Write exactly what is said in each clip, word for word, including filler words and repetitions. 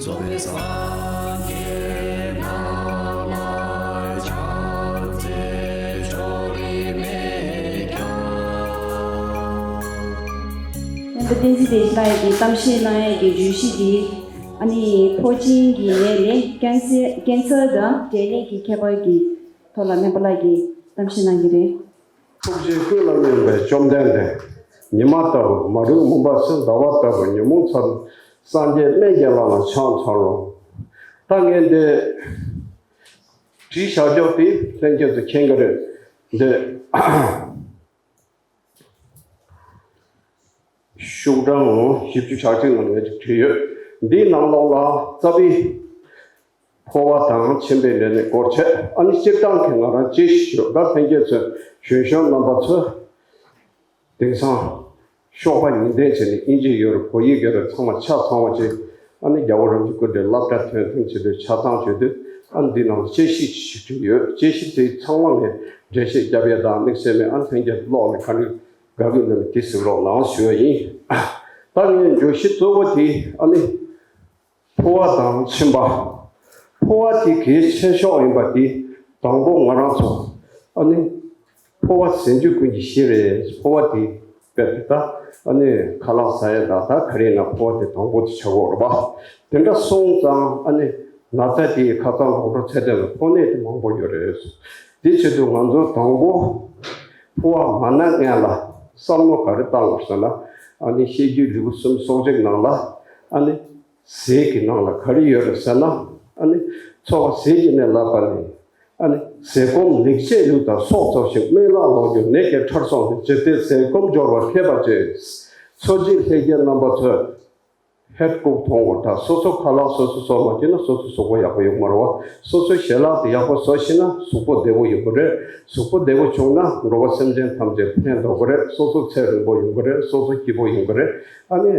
སོགས་པའི་སངས་རྒྱས་རྣམས་ལ་ཕྱག་འཚལ་ཕྱོགས་རིས་མེད་ཀྱང་། སྨན་པ་བསྟན་འཛིན་བདེ་ཆེན་ལགས་ཀྱིས་གཏམ་བཤད་གནང་ཡས་ཀྱི་བརྗོད་གཞི་འདི། ཨ་ནི་ཕོ་སྐྱེས་ཀྱི་ནད་ལས་ཀན་སར་ཀན་སར་དང་འབྲས་ནད་ཀྱི་ཁྱད་པར་གྱི་ཐོག་ལ་སྨན་པ་ལགས་ཀྱིས་གཏམ་བཤད་གནང་གི་རེད། ཐུགས་རྗེ་ཀུན་ལ་སྙོམས་པའི་བཅོམ་ལྡན་འདས། ཉི་མ་ལྟ་བུ་མ་རིག་མུན་པ་སེལ། ཟླ་བ་ལྟ་བུ་ཉོན་མོངས་ཚ། སངས་རྒྱས་སྨན་གྱི་བླ་མ་ཕྱག་འཚལ་ལོ། ད་ངས་འདི་བྲིས་བཞག་ཀྱོག་དེ་ལྷན་རྒྱས་ཚོ་མཁྱེན་གྱི་རེད། འདི་ཤོག་གྲངས་བཞི་བཅུ་ཞེ་གཅིག་ནང་ངས་ཅིག་བྲིས་ཡོད། འདིའི་ནང་ལོགས་ལ་རྩ་བའི་ཕོ་བ་དང་མཆིན་པའི་འབྲས་ནད་སྐོར་བྱས། ཨ་ནི་སྤྱིར་བཏང་གི་ང་རང་ཅི་ཞིག་ཞུ། ད་ལྷན་རྒྱས་ཚོས་གཞོན་གཞོན་རྣམ་པ་ཚོས་དེང་སང་ཤོག་པ་ཉིན་ལྡན་བྱས་ནས་དབྱིན་ཇི་ཡོད་རེད། བོད་ཡིག་ཡོད་རེད། ཚང་མ་ཆ་ཚང་བ་ཅིག་ཨ་ནི་རྒྱལ་བ་རིན་པོ་ཆེ་སྐུ་ཕྲེང་སློབ་གྲྭ་ཐོན་ཐོན་བྱེད་དུས་ཆ་ཚང་བྱེད་དུས། ཨ་ནི་འདི་ནང་དཔྱད་གཞི་ཞིག་བྲིས་ཡོད། དཔྱད་གཞི་དེ་ཚང་མ་ངས་འགྲེལ་བཤད་རྒྱབ་ཡས་དང་དམིགས་བསལ་མེད། ཨ་ནི་ལྷན་རྒྱས་ཀློག་ནས་ག་རེ་དགའ་གི་འདུག་ན་དེ་གཟིགས་རོགས་གནང་ཞུ་བ་ཡིན། ད་ངས་བརྗོད་གཞི་གཙོ་བོ་དེ་ཨ་ནི་ཕོ་བ་དང་མཆིན་པ། ཕོ་བ་དེ་གལ་ཆེ་ཤོས་ཡིན་པ་དེ་དང་པོ་ང་རང་ཚོ་ཨ་ནི་ཕོ་བ་ཟེར་རྒྱུ་ཀུན་གྱི་གཞི་རེད། ཕོ་བ་དེ་དཔེ་དེ་ད་ཨ་ནི་ཁ་ལག་ཟ་ཡས་ད་ད་ག་རེ་ཡིན་ན་ཕོ་བ་དེ་དང་པོ་དེ་ཆགས་ཀྱི་ཡོད་རེད་པ། དེ་འདྲ་སོང་ཙང་ཨ་ནི་ན་ཚ་དེའི་ཁ་ཚ་ལོག་འགྲོ་ཚད་ལྡན་ལ་ཕོ་ནད་དེ་མང་པོ་ཡོད་རེད། དེ་བྱེད་དུས་ང་ཚོ་དང་པོ་ཕོ་བ་མ་ན་སྔོན་ལ་བསམ་བློ་ག་རེ་བཏང་དགོས་ཟེར་ན། ཨ་ནི་བཤད་རྒྱུད་ལུས་པོ་གསུམ་སྲོག་ཆགས་ནང་ལ་ཨ་ནི་ཟས་ཀྱི་ནང་ལ་ག་རེ་ཡོད་རེད་ཟེར་ན། ཨ་ནི་འཚོ་བ་ཟས་ཀྱི་གནས་ལ་བབས་ནས་ཨ་ནི་ཟས་སྐོམ་ལེགས་བྱས་ལུས་དང་སྲོག་འཚོ་ཞིང་། སྨན་བླའི་ལོངས་སྤྱོད་ནད་ཀྱི་ཁྲག་བསྲུང་ཞིང་། ཇི་སྟེ་ཟས་སྐོམ་སྦྱོར་བ་མཁས་པར་བྱེད། འཚོ་བྱེད་ལྷན་རྒྱས་རྣམ་པ་ཚོས་ཧེ་ལྐུགས་མཐོང་བ་དང་སོ་སོ་ཁ་ལག་སོ་སོ་གསོ་མ་བྱས་ན་སོ་སོ་གཟུགས་པོ་ཡག་པོ་ཡོང་མ་རེད་པ། སོ་སོའི་ཞལ་ལག་དེ་ཡག་པོ་བཟོ་ཤེས་ན་གཟུགས་པོ་བདེ་པོ་ཡོང་གི་རེད། གཟུགས་པོ་བདེ་པོ་བྱུང་ན་འགྲོ་བ་སེམས་ཅན་ཐམས་ཅད་ཕན་ཐོགས་ཀྱི་རེད། སོ་སོ་ཚེ་རིང་པོ་ཡོང་གི་རེད། སོ་སོ་སྐྱིད་པོ་ཡོང་གི་རེད། ཨ་ནི་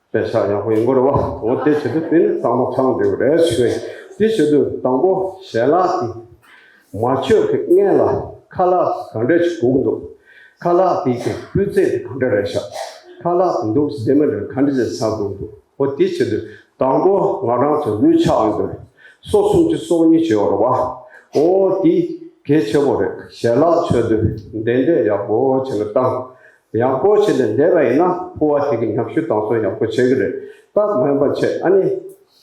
དཔེ་ཆ་ཡག་པོ་ཡོང་གི་རེད་པ། འོ་དེ་བྱེད་དུས་དེ་ནི་ཚང་མ་ཚང་བསྡད་ཀྱི་རེད་ཞུ་བ་ཡིན། དེ་བྱེད་དུས་དང་པོ་ཞལ་ལག་དེ་མ་མཆོད་ཀྱི་སྔོན་ལ་ཁ་ལག་ག་འདྲ་ཞིག་དགོས་ཀྱི་འདུག་ཁ་ལག་དེ་གི་སྤུས་ཚད་དེ་ག་འདྲ་རེད་ཤག་ཁ་ལག་དེ་འདུག་བདེ་མི་འདྲ་ག་འདྲ་ཞིག་ཟ་དགོས་འདུག་འོ་དེ་བྱེད་དུས་དང་པོ་ང་རང་ཚོ་ལུས་ཆགས་ཡོང་དུས་སོ་སུམ་ཅུ་སོ་གཉིས་བྱེད་ཡོད་རེད་པ། འོ་དེ་གལ་ཆེ་པོ་རེད། ཞལ་ལག་མཆོད་དུས་འདྲེད་འདྲེད་ཡག་པོ་བྱས་ནས་བཏང་། ཡག་པོ་བྱས་ནས་བསྡད་པ་ཡིན་ན་ཕོ་བ་དེ་གི་ཉམས་ཤུགས་དང་སོ་ཡག་པོ་བྱེད་ཀྱི་རེད། ད་མེད་པ་བྱས་ཨ་ནི་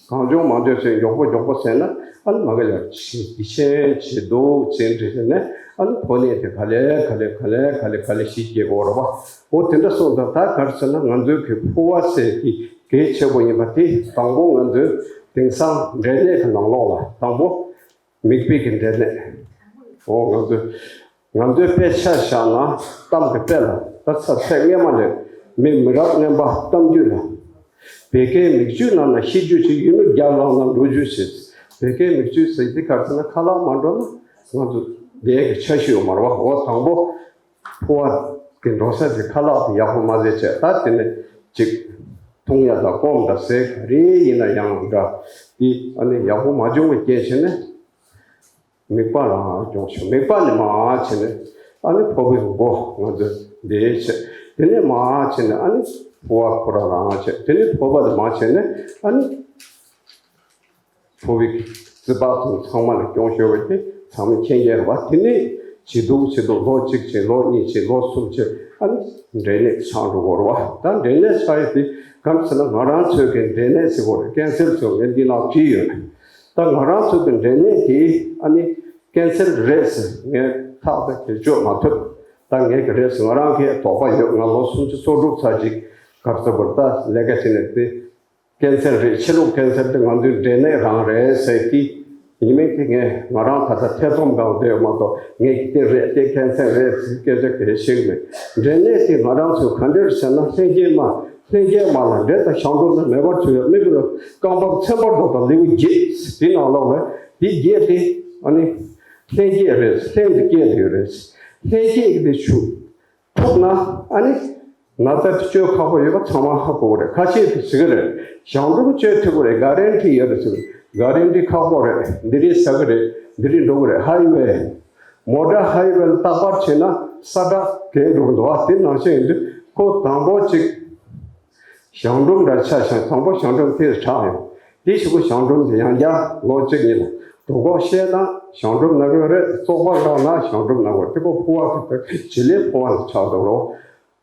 གང་བྱུང་མང་བྱུང་བྱས་མགྱོགས་པོ་མགྱོགས་པོ་ཟས་ན་ཨ་ནི་མ་གི་ལ་ཞིག་དེ་ཆེན་བྱེད་འདུག་ཅེས་འདྲི་ཟེར་ནས་ཨ་ནི་ཕོ་ནད་དེ་ག་ལེ་ག་ལེ་ག་ལེ་ག་ལེ་ག་ལེ་ཞིག་སྐྱེ་དགོས་རེད་པ། འོ་དེ་འདྲ་སོང་ཙང་ད་ག་རེ་ཟེར་ན་ང་ཚོའི་གི་ཕོ་བ་ཟེར་དེ་གལ་ཆེ་པོ་ཡིན་པ་དེ་དང་པོ་ང་ཚོའི་དེང་སང་འབྲས་ནད་ཀྱི་ནང་ལོགས་ལ་དང་པོ། མིག་དཔེ་གི་འབྲས་ནད། འོ་ང་ཚོ་ང་ཚོའི་དཔེ་ཆ་བཞག་ན་གཏམ་གི་དཔེ་ལ་ད་ཚ་ཚད་སྔས་མ་ལས་མི་མི་རབས་རྔན་པ་གཏམ་རྒྱུད་ལ། བད་ཀན་མིག་ཆུའི་ནང་ན་ཤི་རྒྱུ་ཅིག་ཡུན་རིང་རྒྱབ་ལངས་ན་འགྲོ་རྒྱུ་ཞིག་བད་ཀན་མིག་ཆུ་ཟེར་དེ་ག་རེ་ཟེར་ན་ཁ་ལག་མ་འགྲོ་ན་ང་ཚོ་བསྡད་ཀྱི་ཆ་ཤས་ཡོད་མ་རེད་པ། འོ་དང་པོ། ཕོ་བ་གི་འགྲོ་ས་དེ་ཁ་ལག་དེ་ཡག་པོ་མ་བཟས་བྱས་ད་དེ་ནས་ཅིག་འཐུང་ཡ་དང་སྐོམ་དང་ཟས་ག་རེ་ཡིན་ན་ཡང་འདྲ། དེ་ཨ་ནི་ཡག་པོ་མ་བྱུང་བའི་རྐྱེན་བྱས་ནས་མིད་པ་རང་སྐྱོང་ཤོག་མིད་པ་ནས་མར་བྱས་ནས་ཨ་ནི་ཕོ་བའི་མགོ་ང་ཚོ་འདྲེས་བྱས། དེ་ནས་མར་བྱས་ནས་ཨ་ནི་ཕོ་བ་ཁོ་རང་རང་བྱས། དེ་ནས་ཕོ་བ་ནས་མར་བྱས་ནས་ཨ་ནི། ཕོ་བའི་རྩིས་པ་དང་ཚང་མ་ལ་སྐྱོང་ཤོར་བ་དེ་ཚང་མས་མཁྱེན་མཁན་རེད་པ། དེ་ནས་ཇེ་སྡུག་ཇེ་སྡུག་ལོ་གཅིག་བྱས་ལོ་གཉིས་བྱས་ལོ་གསུམ་བྱས་ཨ་ནི་འབྲས་ནད་ཆགས་འགྲོ་གི་རེད་པ། ད་འབྲས་ནད་ཆགས་ཡས་དེ་ག་རེ་ཟེར་ན་ང་རང་ཚོའི་གི་འབྲས་ནད་ཟེར་གི་རེད། ཀན་སར་ཟེར་ངས་འདི་ནང་བྲིས་ཡོད། ད་ང་རང་ཚོའི་གི་འབྲས་ནད་དེ་ཨ་ནི་ཀན་སར་རེད་ཟེར་ངས་ཐག་ད་གི་གཅོད་མ་ཐུབ། ད་ངས་གི་རེད་ཟེར་ང་རང་གི་དོགས་པ་ཡོད། ང་ལོ་སུམ་ཅུ་སོ་དྲུག་ཚར་ཅིག་ག་རེ་ཟེར་དགོས་རེད། ད་ལས་ཀ་བྱས་ནས་དེ། ཀན་སར་རེད། ཕྱི་ལོགས་ཀན་སར་དེ་ང་ཚོའི་འབྲས་ནད་རང་རེད་ཟེར་གི། ཡིན་མིན་དེ་ངས་ང་རང་ད་ལྟ་ཐེ་ཚོམ་སྒང་བསྡད་ཡོད་མ་གཏོགས་ངས་ཀྱི་དེ་རེད་དེ་ཀན་སར་རེད་ཟེར་སྐད་ཆ་གལ་ཆེ་གི་མེད། འབྲས་ནད་དེ་ང་རང་ཚོས་ག་འདྲར་བྱས་ན་ལྷན་སྐྱེས་མ་ལྷན་སྐྱེས་མ་ལ་འབྲས་དང་བྱང་འབྲུམ་ནི་མེད་པར་བྱུང་ཡོད། མི་ཀུན་ལ་རྐང་པ་ཚན་པར་དོ་དང་ལེའུ་བརྒྱད་དེ་ནང་ལོགས་ལ་དེ་བརྒྱད་དེ་ཨ་ནི་ལྷན་སྐྱེས་རེད། ལྷན་དུ་སྐྱེས་ཡོད་རེད། ལྷན་སྐྱེས་ཀྱི་དེ་ཆུ། ཐུག་ན་ཨ་ནི་ན་ཚ་དེ་བཅོས་ཁག་པོ་ཡོད་པ་ཚང་མ་ཧ་གོ་གི་རེད། ཁ་ཤས་དེ་ཟེར་གི་རེད། བྱང་འབྲུམ་བཅོས་ཐུབ་ཀྱི་རེད། གྷ་རན་ཊི་ཡོད་རེད་ཟེར་གི་རེད། གྷ་རན་ཊི་ཁག་པོ་རེད། འདི་རིགས་ཟ་གི་རེད། འདི་རིགས་འགྲོ་གི་རེད། ཧའི་ཝེ་མོ་ཊ་ཧའི་ཝེ་ལ་རྟག་པར་ཕྱིན་ན་ས་བཀྲ་གས་འགྲོ་གི་འདུག་ཨ། དེ་ནང་བཞིན་ཡིན་དུས་ཁོ་དང་པོ་གཅིག་བྱང་འབྲུམ་འདྲ་ཆ་བཞག་དང་པོ་བྱང་འབྲུམ་དེ་དྲག་ཡོང་། དེ་ཞིག་གོ་ཞང་སྒྲུབ་ཟེར་ཡང་བསྐྱར་ལོ་གཅིག་གཉིས་ལ་གྲོད་ཁོག་བཤལ་ན་ཞང་སྒྲུབ་ན་གི་རེད། བཙོག་པ་འགག་ན་ཞང་སྒྲུབ་ན་གི་རེད། དེ་གོ་ཕོ་བ་གི་བྱེད་ལས་ཕོ་བ་ལ་ཆགས་འདུག་རོ།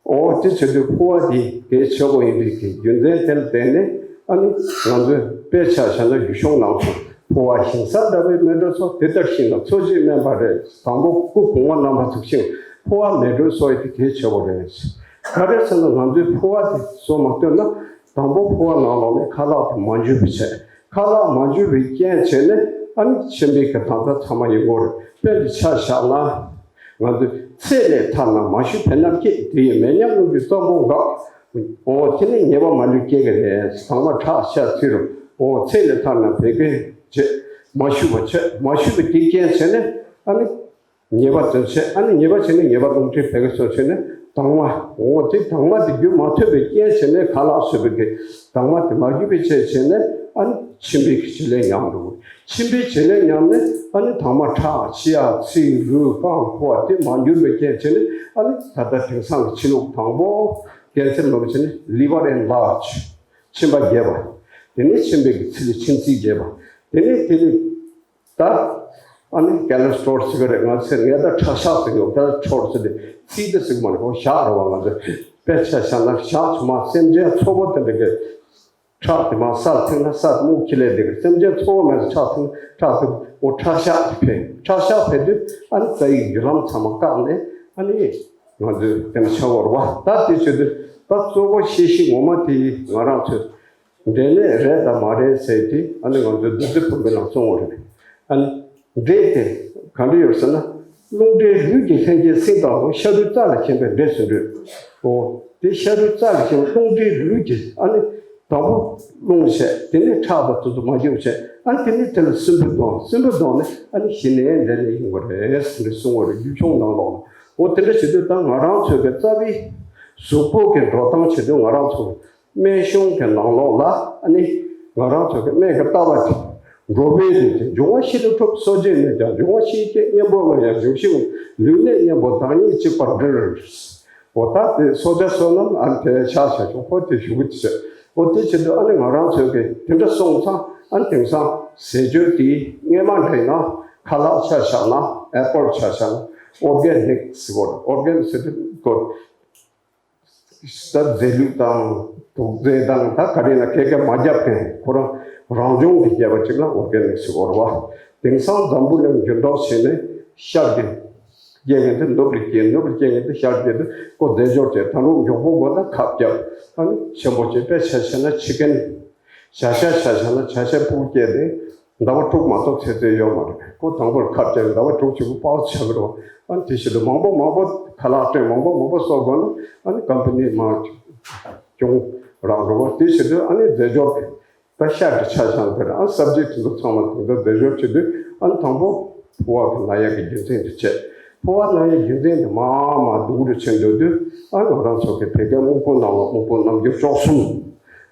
འོ་དེ་བྱེད་དུས་ཕོ་བ་དེ་གལ་ཆེ་བོ་ཡིན་པའི་གི་རྒྱུ་མཚན་དེ་ལ་བརྟེན་ནས་ཨ་ནི་ང་ཚོས་དཔེ་ཆ་བཞག་ན་རྒྱུ་གཞུང་ནང་དུ་ཕོ་བ་ཞིང་ས་འདྲ་བའི་མེ་དྲོད་ཚོ་དེ་ལྟར་ཤིང་ལ་འཚོ་བྱེད་སྨན་པ་རེད། དང་པོ་སྐུ་གོང་མ་རྣམ་པ་ཚུགས་ཤིང་ཕོ་བ་མེ་དྲོད་གསོ་ཡི་དེ་གལ་ཆེ་བོ་རེད། ག་རེ་ཟེར་ན་ང་ཚོའི་ཕོ་བ་དེ་གསོ་མ་ཐུབ་ན་དང་པོ་ཕོ་བ་ནང་ལོགས་ནས་ཁ་ལག་དེ་མ་འཇུ་བའི་ཆེད། ཁ་ལག་མ་འཇུ་བའི་རྐྱེན་བྱས་ནས་ཨ་ནི་མཆིན་པའི་གི་དྭངས་རྩ་ཚང་མ་ཡོང་གི་རེད། དཔེ་འདི་ཆ་བཞག་ན། ང་ཚོས་ཚེ་ལས་ཐར་ན་མ་ཞུ་བེར་ནག་སྐྱེས། དེ་ཡི་མེ་མཉམ་རླུང་གི་བཙོག་པོ་འགག། འོ་དེ་ནི་ཉེས་པ་མ་ལུས་སྐྱེ་གི་རེད། དྭངས་མ་ཁྲག་ཤ་ཚིལ་རུ། འོ་ཚེ་ལས་ཐར་ན་བེ་ཀའི་བྱེད། མ་ཞུ་བ་བྱེད། མ་ཞུ་བའི་དེ་རྐྱེན་བྱས་ནས་ཨ་ནི་ཉེས་པ་དོན་བྱེད། ཨ་ནི་ཉེས་པ་བྱས་ནས་ཉེས་པ་རླུང་མཁྲིས་བེ་ཀའི་སོ་བྱས་ནས་དྭངས་མ། འོ་དེ་དྭངས་མ་དེ་རྒྱུ་མ་ཐུབ་པའི་རྐྱེན་བྱས་ནས་ཁ་ལག་ཟོས་པའི་གི་དྭངས་མ་དེ་མ་རྒྱུ་བའི་ཆེད་བྱས་ནས་ཨ་ནི་མཆིན་པའི་གི་བྱེད་ལས་ཉམས་འགྲོ། མཆིན་པའི་བྱེད་ལས་ཉམས་ནས་ཨ་ནི་དྭངས་མ་ཁྲག་ཤ་ཚིལ་རུས་རྐང་ཕོ་བ་དེ་མ་འགྱུར་བའི་རྐྱེན་བྱས་ནས་ཨ་ནི་ད་ལྟ་དེང་སང་གི་ཕྱི་ལུགས་དང་པོ་ཀན་སར་མང་པོ་བྱས་ནས་liver enlarge མཆིན་པ་རྒྱས་པ། དེ་ནས་མཆིན་པའི་གི་ཚིལ་ལས་མཆིན་ཚིལ་རྒྱས་པ། དེ་ནས་དེ་ནས་ད་ཨ་ནི་ཀོ་ལེ་སི་ཊོ་རོལ་ཟེར་གི་རེད། ང་ཚོས་ངས་ད་ཁྲག་ཤ་ཟེར་གི་ཡོད། ཀོ་ལེ་སི་ཊོ་རོལ་ཟེར་དེ་ཚིལ་དེ་ཟེར་གི་མ་རེད། ཁོ་ཞག་རེད་བ། ང་ཚོས་དཔེ་ཆ་བཞག་ན་ཞག་ཆུང་མ་སེམས་ཅན་ཚོ་པོ་དེ་འདྲ་གི་ཁྲག་དེ་མ་སར་ཐིག་ན་སར་སྨུག་ཁྱི་ལས་དེ་གི་སེམས་ཅན་ཚོ་པོ་མེད་ཁྲག་ཐིག་ཁྲག་ཐིག་འོ་ཁྲག་ཤ་དེ་འཕེལ། ཁྲག་ཤ་འཕེལ་དུས་ཨ་ནི་རྩ་ཡི་རྒྱུ་ལམ་ཚང་མ་བཀག་ནས་ཨ་ནི་ང་ཚོས་དེ་འདྲ་ཆགས་ཡོད་རེད་བ། ད་དེ་བྱེད་དུས་ད་གཙོ་བོ་བཤད་གཞི་ངོ་མ་དེ་ང་རང་ཚོས། འབྲས་ནད་རེད་དང་མ་རེད་ཟེར་དེ་ཨ་ནི་ང་ཚོའི་བདུད་རྩི་བུམ་པའི་ནང་གསུངས་པ་རེད། ཨ་ནི་འབྲས་དེ་ག་འདྲ་ཡོད་ཟེར་ན། རླུང་འབྲས་ལུས་ཀྱི་ལྷན་སྐྱེས་སྲིན་དང་པོ། ཤ་རུས་རྩ་ལ་ཞེན་པའི་འབྲས་སུ་འགྲོས། འོ་དེ་ཤ་རུས་རྩ་ལ་ཞེན་པའི་རླུང་འབྲས་ལུས་ཀྱི་ཨ་ནི་དང་པོ་རླུང་བྱས། དེ་ནས་ཁྲག་དང་དེ་ཚོ་མ་འཇུ་བྱས། ཨ་ནི་དེ་ནས་དེ་ལ་སྲིན་བུ་ལྡང་། སྲིན་བུ་ལྡང་ནས་ཨ་ནི་ཞི་ནས་འབྲས་ནད་ཡོང་གི་རེད་ཟེར་ནས་གསུངས་པ་རེད། རྒྱུད་ཆུང་ནང་ལོགས་ལ། འོ་དེ་འདྲ་བྱེད་དུས་ད་ང་རང་ཚོའི་གི་རྩ་བའི་གཟུགས་པོ་གི་འགྲོ་སྟངས་བྱེད་དུས་ང་རང་ཚོ། སྨན་གཞུང་གི་ནང་ལོགས་ལ་ཨ་ནི་ང་རང་ཚོ་གི་སྨན་གྱི་ལྟ་བ་དེ། འགྲོ་བའི་ལུས་ཀྱི་འབྱུང་བ་བཞི་ལས་གྲུབ། གསོ་བྱེད་ནད་ཀྱང་འབྱུང་བ་བཞིས་བསྐྱེད། གཉེན་པོ་ལྔ་ཡང་འབྱུང་བཞི་འོང་། ལུས་ནད་གཉེན་པོ་བདག་ཉིད་གཅིག་པར་འདྲེལ། འོ་ད་དེ་གསོ་བྱ་བསོད་ནམས་ཨ་ནི་དེ་ཤ་ཤ་ཆུང་ཕོ་དེ་ཞུ་གི་དེ་བྱེད། འོ་དེ་བྱེད་དུས་ཨ་ནི་ང་རང་ཚོ་གི་དེ་འདྲ་སོང་ཙང་ཨ་ནི་དེང་སང་ཟས་སྤྱོད་དེ་སྔས་མ་འདྲ་ཡིན་ན་ཁ་ལག་ཆ་བཞག་ན་ཨེ་པལ་ཆ་བཞག་ན་ཨོར་གེ་ནིག་ཟེར་གོ། ཨོར་གེ་ནིག་ཟེར་དུས་གོ། ས་རྫས་ལུད་དང་དུག་རྫས་དང་ད་ག་རེ་ན་ཁེ་ཁེ་མ་བརྒྱབ་མཁན་ཁོ་རང་རང་བྱུང་གི་རྒྱས་པ་ཅིག་ལ་ཨོར་གེ་ནིག་ཟེར་བ་རེད་བ། དེང་སང་འཛམ་བུ་གླིང་འགྱུར་ལྡོག་བྱས་ནས་ཤར་གྱི་སྐྱེ་མཁན་དེ་ནུབ་ལ་སྐྱེ། ནུབ་ལ་སྐྱེ་མཁན་དེ་ཤར་སྐྱེ་དུས་ཁོ་རྫས་སྦྱོར་བྱས། ད་རུང་མགྱོགས་པོ་དགོས་ན་ཁབ་བརྒྱབ། ཨ་ནི་ཆེན་པོ་བྱས་པས་ཆ་བཞག་ན་ཆི་ཀན། བྱ་ཤ་ཆ་བཞག་ན་བྱ་ཤ་ཕྲུག་སྐྱེས་ཏེ། ཟླ་བ་དྲུག་མ་གཏོགས་ཚེ་ཚད་ཡོད་མ་རེད། ཁོ་དང་པོར་ཁ་བཅད་ཟླ་བ་དྲུག་ཅིག་པའོ་ཆགས་རོགས། ཨ་ནི་དེ་བཞིན་དུ་མང་པོ་མང་པོ་ཁ་ལག་སྟོན་མང་པོ་མང་པོ་གསོག་དགོས་ན་ཨ་ནི་ཀམ་པ་ནི་མང་ཅུང་རག་རོགས། དེ་བཞིན་དུ་ཨ་ནི་རྫས་སྦྱོར་ད་ཤ་གི་ཆ་བཞག་དེར་ཨ་སབ་ཇི་དེ་ཚོ་ཚང་མ་དེ་འདྲ་རྫས་སྦྱོར་བྱེད་དུས་ཨ་ནི་དང་པོ་ཕོ་བ་གི་ན་ཡག་གི་རྒྱུ་མཚན་དེ་བྱས། ཕོ་བ་ན་ཡག་རྒྱུ་མཚན་དེ་མ་མ་སྡུག་རུ་ཕྱིན་འགྲོ་དུས་ཨ་ང་རང་ཚོ་གི་བོད་སྐད་སྨུག་པོ་ནང་ལ་སྨུག་པོ་རྣམ་འགྱུར་བཅུ་གསུམ།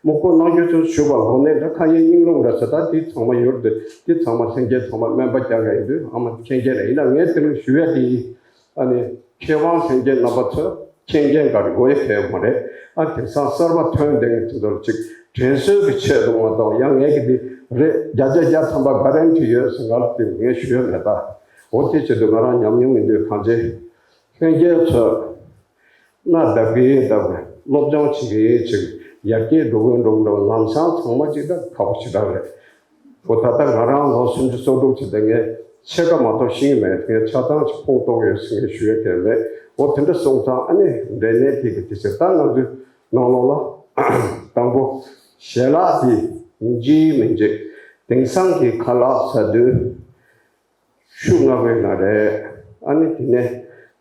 སྨུག་པོ་རྣམ་འགྱུར་ཚོ་ཞུ་བ་གོ་ནས་འདྲ་ཁ་ཡེ་སྙིང་རླུང་འདྲ་ཟེར། ད་དེ་ཚང་མ་ཡོད་དེ། དེ་ཚང་མ་ལྷན་རྒྱས་ཚང་མ་སྨན་པ་རྒྱག་གི་ཡིན་དུས་ཨ་མ་མཁྱེན་མཁན་རེད། ཡིན་ན་ངས་དེ་རིང་ཞུ་ཡ་དེ་ཨ་ནི་མཁས་དབང་ལྷན་རྒྱས་རྣམ་པ་ཚོས་མཁྱེན་མཁན་ག་རེ་དགོས་ཡ་གལ་ཡོད་མ་རེད། ཨ་དེང་སང་གསར་པ་ཐོན་བསྡད་མཁན་དེ་ཚོར་ཅིག་དྲན་གསོའི་གི་ཆེད་དུ་མ་གཏོགས་ཡང་ངས་གི་དེ་རེད་བརྒྱ་ཆ་བརྒྱ་ཐམ་པ་ག་རན་ཊི་ཡོད་ཟེར་ང་ལ་དེ་ངས་ཞུ་ཡ་མེད། ད་འོ་དེ་ཆེད་དུ་ང་རང་ཉམས་མྱོང་ཡིན་དུས་གང་ཅི་ལྷན་རྒྱས་ཚོས། གནའ་བདག་གིས་བདག་སློབ་སྦྱོང་བྱེད་ཀྱི་བྱེད་ཡར་རྒྱས་འགྲོ་གི་འགྲོ་གི་འགྲོ། ལམ་སང་ཚང་མ་ཅིག་ད་ཁག་པོ་ཞེ་དྲག་རེད། འོ་ད་ལྟ་ང་རང་ལོ་སུམ་ཅུ་སོ་དྲུག་ཅིག་ད་ངས་ཕྱེད་ཀ་མ་གཏོགས་ཤེས་ཀྱི་མེད། ངས་ཆ་ཚང་ཅིག་ཁུངས་གཏོགས་ཡོད་ཟེར་ངས་ཞུ་ཡ་གལ་མེད། འོ་དེ་འདྲ་སོང་ཙང་ཨ་ནི་འབྲས་ནད་དེ་གི་དེ་ཚེ་ད་ང་ཚོའི་ནང་ལོགས་ལ་དང་པོ་ཞལ་ལག་དེ་ཡིན་གཅིག་མིན་གཅིག་དེང་སང་གི་ཁ་ལག་ཟ་དུས། ཤུགས་སྔ་བའི་ང་རེད། ཨ་ནི་དེ་ནས་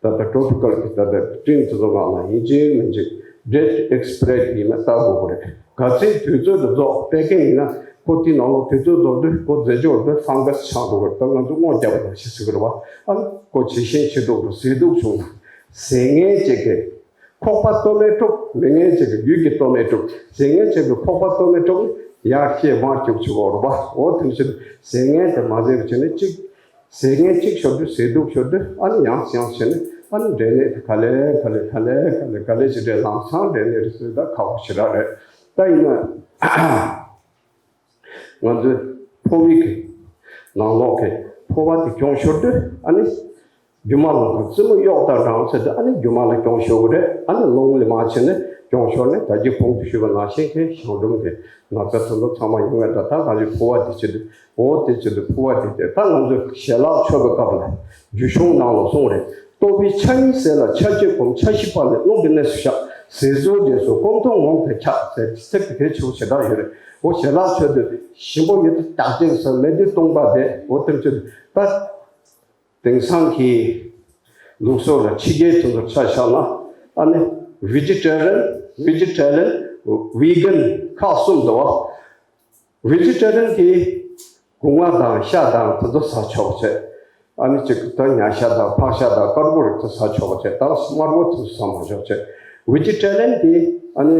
ད་ལྟ་ཊོ་པི་ཀལ་གྱི་ད་ལྟ་སྤྲིན་དེ་ཚོ་ངང་ལ་ཡིན་གཅིག་མིན་གཅིག་ཌེཊ་ཨེག་སི་པེ་རེ་སི་ཡིན་ན་ལྟ་དགོས་པ་རེད། ག་ཚོད་དུས་ཚོད་དུ་རྫོགས་པད་ཀན་ཡིན་ན་ཁོ་དེ་ནང་ལོགས་དུས་ཚོད་རྫོགས་དུས་ཁོ་རྫས་སྦྱོར་དུ་ཕང་ག་སི་ཆགས་འགྲོ་གི་རེད། ད་ང་ཚོ་སྔོ་རྒྱབ་པ་ནང་བཞིན་ཟེར་གི་རེད་བ། ཨ་ནི་ཁོ་ཇེ་ཞན་ཇེ་སྡུག་རུ་ཟས་སྡུག་བྱུང་ན་ཟས་ངན་ཅིག་གི་ཁོག་པ་སྟོད་སྨད་དཀྲུག་མི་ངན་ཅིག་གི་ཡུལ་གྱི་སྟོད་སྨད་དཀྲུག་ཟས་ངན་ཅིག་གི་ཁོག་པ་སྟོད་སྨད་དཀྲུག་ཡར་སྐྱེ་མར་སྐྱུག་ཆུ་བོར་བ། འོ་དེ་བཞིན་ཟས་ངན་དེ་མ་བཟས་པ་བྱས་ནས་གཅིག་ཟས་ངན་གཅིག་ཤོར་དུས་ཟས་སྡུག་ཤོར་དུས་ཨ་ནི་ཡང་ཡང་བྱས་ནས་ཨ་ནི་འབྲས་ནད་དེ་ག་ལེ་ག་ལེ་ག་ལེ་ག་ལེ་ག་ལེ་ཅིག་འདྲ་ལམ་སང་འབྲས་ནད་རེད་ཟེར། ད་ཁག་པོ་ཞེ་དྲག་རེད། ད་ཡིན་ན། ང་ཚོའི་ཕོ་བའི་གི་ནང་ལོགས་ཀྱི་ཕོ་བ་དེ་གྱོང་ཤོར་དུས་ཨ་ནི་རྒྱུ་མ་ལ་ང་རྩེད་མོ་གཡོག་དང་འདྲ་ཟེར་དུས་ཨ་ནི་རྒྱུ་མ་ལ་གྱོང་ཤོར་གི་རེད། ཨ་ནི་རླུང་ལ་མ་ཕྱིན་ནས་གྱོང་ཤོར་ནས་ད་གིན་གོང་དུ་ཞུས་པ་ནང་བཞིན་གྱི་གཞང་འབྲུམ་གྱི་ན་ཚ་དེ་ཚོ་ཚང་མ་ཡོང་བའི་འདྲ། ད་ང་ཚོའི་ཕོ་བ་དེ་བྱེད་དུས། འོ་དེ་བྱེད་དུས་ཕོ་བ་དེ་དེ་ད་ང་ཚོས་ཞལ་ལག་མཆོད་པའི་སྐབས་ལ་རྒྱུད་གཞུང་ནང་ལ་གསུངས་རེད། ལྟོ་ཕུད་ཆ་གཉིས་ཟས་ལ་ཆ་གཅིག་སྐོམ། ཆ་བཞི་བར་ལས་རླུང་གི་གནས་སུ་བཞག། ཟས་ཟོར་རྗེས་སུ་སྐོམ་ཐོབ་ངོམས་ཏེ་འཁྱག་ཟེར་ཚིག་དེ་གལ་ཆེ་བོ་ཞེ་དྲག་ཡོད་རེད། འོ་ཞལ་ལག་མཆོད་དུས་ཞིམ་པོ་ཡོད་དུས་རྟག་ཅན་ཟེར་མེད་དུས་སྟོང་པ་དེ། འོ་དེ་བྱེད་དུས་ད་དེང་སང་གི་ལུགས་སྲོལ་ལ་ཕྱི་རྒྱལ་དེ་ཚོར་ཆ་བཞག་ན་ཨ་ནི་Vegetarian, Vegetarian, Vegan ཁག་གསུམ་འདུག་བ། Vegetarian གིས་སྒོ་ང་དང་ཤ་དང་དེ་ཚོ་ཟ་ཆོག་བྱས། ཨ་ནི་ཅིག་ད་ཉ་ཤ་དང་ཕག་ཤ་དང་དཀར་པོ་རིགས་དེ་ཟ་ཆོག་བྱས། ད་དམར་པོ་དེ་ཚོ་ཟ་མ་ཆོག་བྱས། Vegetarian གིས་ཨ་ནི་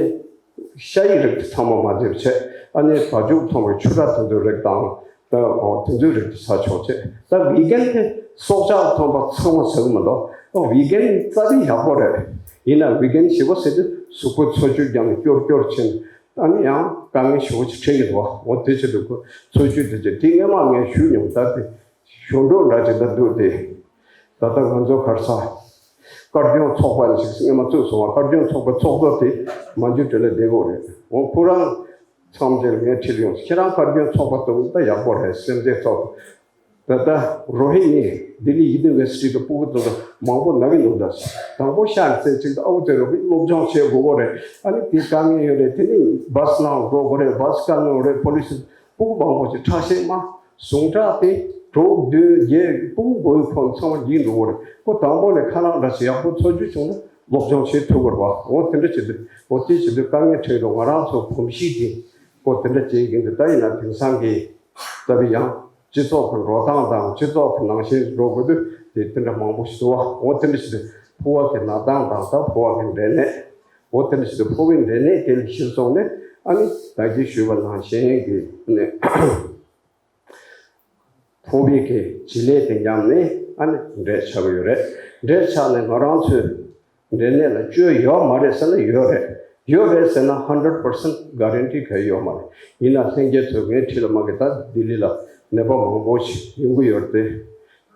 ཤ་ཡི་རིགས་དེ་ཚང་མ་མ་འཛེམ་བྱས། ཨ་ནི་བ་ཕྱུགས་ཚང་མའི་ཆུ་ར་དེ་ཚོའི་རིགས་དང་། ད་འོ་དེ་ཚོའི་རིགས་དེ་ཟ་ཆོག་བྱས། ད་Vegan དེ་སྲོག་ཆགས་ཚང་མ་ཚང་མ་ཟ་གི་མི་འདུག། ཨོ་Vegan རྩ་བའི་ཡག་པོ་རེད། ཡིན་ན་Vegan ཞེ་པོ་ཟེར་དུས་གཟུགས་པོ་འཚོ་བཅུད་ཀྱང་སྐྱོར་སྐྱོར་ཕྱིན། ཨ་ནི་ཡང་དཀའ་ངལ་ཞེ་པོ་ཅིག་འཕྲད་ཀྱི་འདུག་བ། འོ་དེ་བྱེད་དུས་ཁོ་འཚོ་བཅུད་དེ་ཅིག་དེ་སྔོན་མ་ངས་ཞུས་མྱོང་། ད་དེ་ཞོ་འབྲོག་འདྲ་ཅིག་ད་འདུག་སྟེ། ད་ལྟ་ང་ཚོ་ག་རེ་ཟ། དཀར་སྐྱོང་ཚོགས་པ་ནས་ཅིག་སྔོན་མ་བཙུགས་སོང་བ། དཀར་སྐྱོང་ཚོགས་པའི་ཚོགས་གཙོ་དེ་མ་འཇུ་བྲེལ་ལ་བསྡད་དགོས་རེད། འོ་ཁོ་རང་མཚམས་སྦྱོར་ངས་ཁྲིད་ཡོང་། ཁྱེད་རང་དཀར་སྐྱོང་ཚོགས་པ་གཏོང་ད་ཡག་པོ་རེད། སེམས་ཅན་ཚོགས་པ། ད་ལྟ་རོ་ཧི་ཉི་ལྡི་ལི་ཡུ་ནི་ཝར་སི་ཊི་གི་སྤུ་གུ་དེ་ཚོ་མང་པོ་ན་གི་འདུག་ད། དང་པོ་ཤག་ཟེར་ཅིག་ད་ཨ་བོ་དེ་རོ་ཧི་སློབ་སྦྱོང་བྱེད་དགོས་གོ་རེད། ཨ་ནི་དེ་དཀའ་ངལ་ཡོད་རེད། དེ་ནི་བཱ་སི་ནང་འགྲོ་དགོས་རེད། བཱ་སི་དཀའ་ངལ་རེད། པོ་ལི་སི་སྤུ་གུ་མང་པོ་ཞིག་ཁྲག་ཤེད་དམའ། ཟུངས་ཁྲག་དེ་དྲུག་བདུན་བརྒྱད་སྤུ་གུ་མགོའི་ཁོང་ཚང་མ་འགྱིང་འགྲོ་གོ་རེད། ཁོ་དང་པོ་ནས་ཁ་ལག་འདྲ་ཞིག་ཡག་པོ་འཚོ་རྒྱུ་བྱུང་ན་སློབ་སྦྱོང་བྱེད་ཐུབ་དགོས་རེད་བ། འོ་དེ་འདྲ་བྱེད་དུས་འོ་དེ་བྱེད་དུས་དཀའ་ངལ་འཕྲད་འགྲོ། ང་རང་ཚོ་གོམས་གཤིས་དེ་ཁོ་དེ་འདྲ་བྱེད་ཀྱིན་འདུག། ད་ཡིན་ན་དེང་སང་གི་ད་བི་ཡང་། སྤྱི་ཚོགས་ཀྱི་འགྲོ་སྟངས་དང་སྤྱི་ཚོགས་ཀྱི་ནང་བཞིན་འགྲོ་དགོས་དུས་དེ་དེ་འདྲ་མང་པོ་ཞིག་འདུག་བ། འོ་དེ་འདྲ་ཞིག་དུས་ཕོ་བ་གི་ན་སྟངས་དང་ད་ཕོ་བ་གི་འབྲས་ནད། འོ་དེ་འདྲ་ཞིག་དུས་ཕོ་བའི་འབྲས་ནད་དེ་ལ་གཞི་བཟུང་ནས་ཨ་ནི་ད་གིན་ཞུས་པ་ནང་བཞིན་གྱི་ནས་ཕོ་བའི་གི་བྱེད་ལས་དེ་ཉམས་ནས་ཨ་ནི་འབྲས་ཆགས་ཀྱི་ཡོད་རེད། འབྲས་ཆགས་ནས་ང་རང་ཚོས། འབྲས་ནད་ལ་བཅོས་ཡོད་མ་རེད་ཟེར་ན་ཡོད་རེད། ཡོད་རེད་ཟེར་ན་hundred percent guarantee ག་ཡོད་མ་རེད། ཡིན་ན་ལྷན་རྒྱས་ཚོས་ངའི་འཁྲིས་ལ་མ་གི་ད་ལྡི་ལི་ལ་ནད་པ་མང་པོ་ཞིག་ཡོང་གི་ཡོད་རེད་དེ།